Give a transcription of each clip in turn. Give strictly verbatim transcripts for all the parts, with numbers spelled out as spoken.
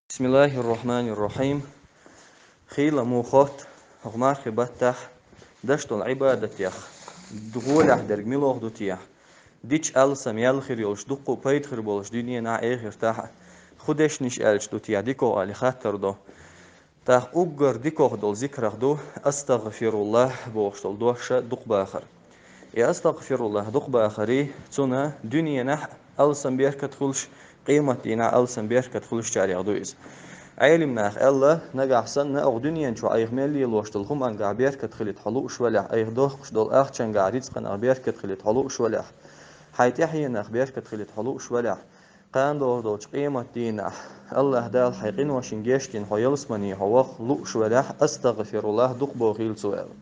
بسم الله الرحمن الرحيم. Хийла муха хотта, хӀокху мархи баттахь, даш долу Ӏибадатех, гӀолехь дерг милох ду техьа? Дича алсам ял хир йолуш, дуккха а пайда хир болуш дуьненахь а, эхартахь а, хӀун дешнаш аьлча ду техьа дикох али хаттар до. ТӀаккха уггар дикох долу зикрах ду: «АстагӀфируллахӀ» бохуш долу дош дукха бахар. И «АстагӀфируллахӀ» дукха бахарий, цунна дуьненахь а алсам беркат хуьлуш, къематдийнахь а алсам беркат хуьлучарех ду иза. Ӏелимнаха аьлла, нагахь санна, хӀокху дуьнен чохь айхьа мел лелош долу хӀумангахь беркат хилийта хьо лууш валахь, айхьа дохкуш долу ахчангахь, рицкъанах беркат хилийта хьо лууш валахь, хьайн тӀаьхьенах беркат хилийта хьо лууш валахь, кхана догӀур долчу къематдийнахь АллахӀ Дала хьайн къиношна гечдина хьо ялсамане хьо ваха лууш валахь, «АстагӀфируллахӀ» дукха бохийла цо аьлла.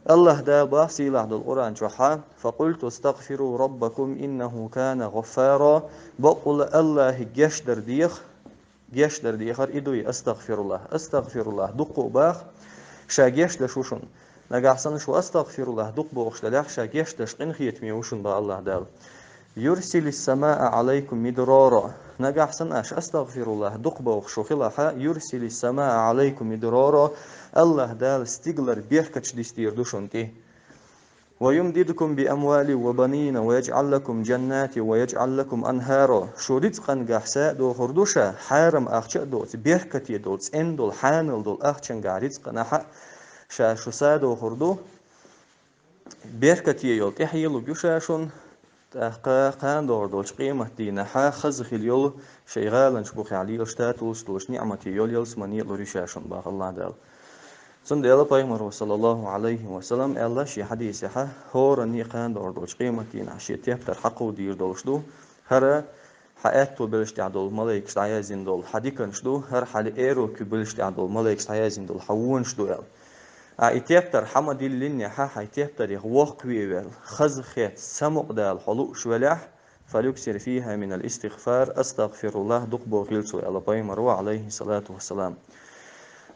АллахӀ Дала боху сийлахь долу Къуръан чохь: «فقلت استغفروا ربكم إنه كان غفارا». Баккъалла АллахӀе гечдар деха, гечдар дехар и дуй, астагӀфируллахӀ. АстагӀфируллахӀ дуккха а баха, ша гечдеш ву шуна. Нагахь санна шу «АстагӀфируллахӀ» дукха бохуш далахь, ша гечдеш къинхетаме ву шуна, боху АллахӀ Дала. «يرسل السماء عليكم مدرارا». Нагахь санна аша «АстагӀфируллахӀ» дукха бохуш шу хилахь, «يرسل السماء عليكم مدرارا», АллахӀ Дала стигалара беркаташ дистийр ду шуна тӀе. «ويمددكم بأموال وبنين ويجعل لكم جنات ويجعل لكم أنهارا». Шу рицкъангахь са а дохур ду ша, хьарам ахча а доцу, беркате долу, цӀена долу, хьанал долу ахчангахь, рицкъанахь а ша шу са а дохур ду. Беркате йолу тӀаьхье луг ю ша шуна, тӀаккха кхана догӀур долчу къематдийнахь а хаза хила йолу, шайн гӀаланаш бухехь лелаш таталуш долуш ниӀмате йолу ялсамане а лур ю ша шуна, боху АллахӀ Дала. Цундела Пайхамаро, саллаллахӀу Ӏалайхи ва саллам, аьлла шен хьадисехь: «ХӀоранна а кхана догӀур долчу къематдийнахь шен тептар хьакховдийр долуш ду. ХӀара хьан аьтту белшаш тӀехь долу малайкаш дӀаяздина долу хьан диканаш ду, хӀара хьан аьрру куьг белшаш тӀехь долу малайкаш дӀаяздина долу хьан вонаш ду», аьлла. Ахьа и тептар хьан ма-диллинехь, хьайн тептарх воккхаве ваьлла, хаза хетта, самукъадала хьо лууш велахь, «فليكثر فيها من الاستغفار», «АстагӀфируллахӀ» дукха бохийла цо аьлла Пайхамаро, Ӏалайхи салату вассалам.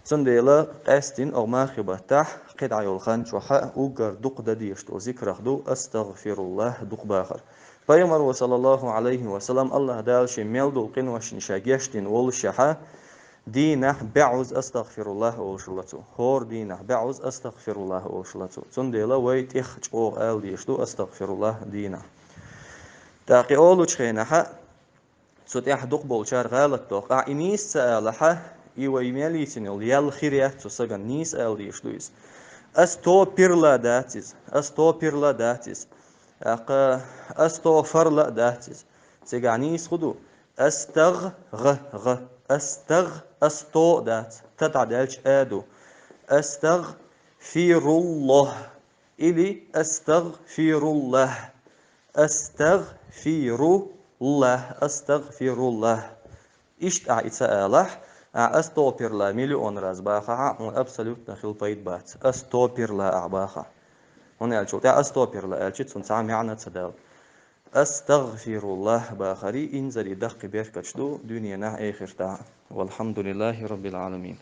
Цундела къаьсттина оха мархи баттахь, кхидӀа йолу хан чохь а уггар дукха дан дезаш долу зикрах ду «АстагӀфируллахӀ» дукха бахар. Пайхамаро, саллаллахӀу Ӏалайхи ва саллам, АллахӀ Дала шен мел долу къиношна ша гечдина воллушехь, дийнахь бӀозза «АстагӀфируллахӀ» олуш хилла цо. ХӀора дийнахь бӀозза «АстагӀфируллахӀ» олуш хилла цо. Цундела вай тӀех чӀогӀа ала дезаш ду «АстагӀфируллахӀ» дийнахь. ТӀаккха и олучу хенахь а, цу тӀехь дукха болчара гӀалат доху. Ахьа и нийса ца алахь а, и вай мел йийцина йолу ял хир яц цу сагана, нийса ала дезаш ду иза. «Астопирла» дац иза, «Астопирла» дац иза. ТӀаккха «АстогӀфарла» дац иза. Цигахь нийса хӀун ду? «АстагӀ», гӀ, гӀ, «АстагӀ», «Асто» дац, «т» дӀадаьлча «а» ду. «АстагӀфируллахӀ» или «АстагӀфируллахӀ». «АстагӀфируллахӀ, астагӀфируллахӀ». Иштта ахьа и ца алахь, ахьа «Астопирла» миллион раз бахахь а, хьуна абсолютно хила пайда бац. «Астопирла» ахьа бахахь. ХӀунда аьлча тӀехь «Астопирла» аьлча, цунна цхьа а маьӀна ца дала. «АстагӀфируллахӀ» бахарий инзаре даккхий беркаташ ду дуьненахь а, эхартахь а. ВалхьамдулиллахӀи Раббил Ӏаламин.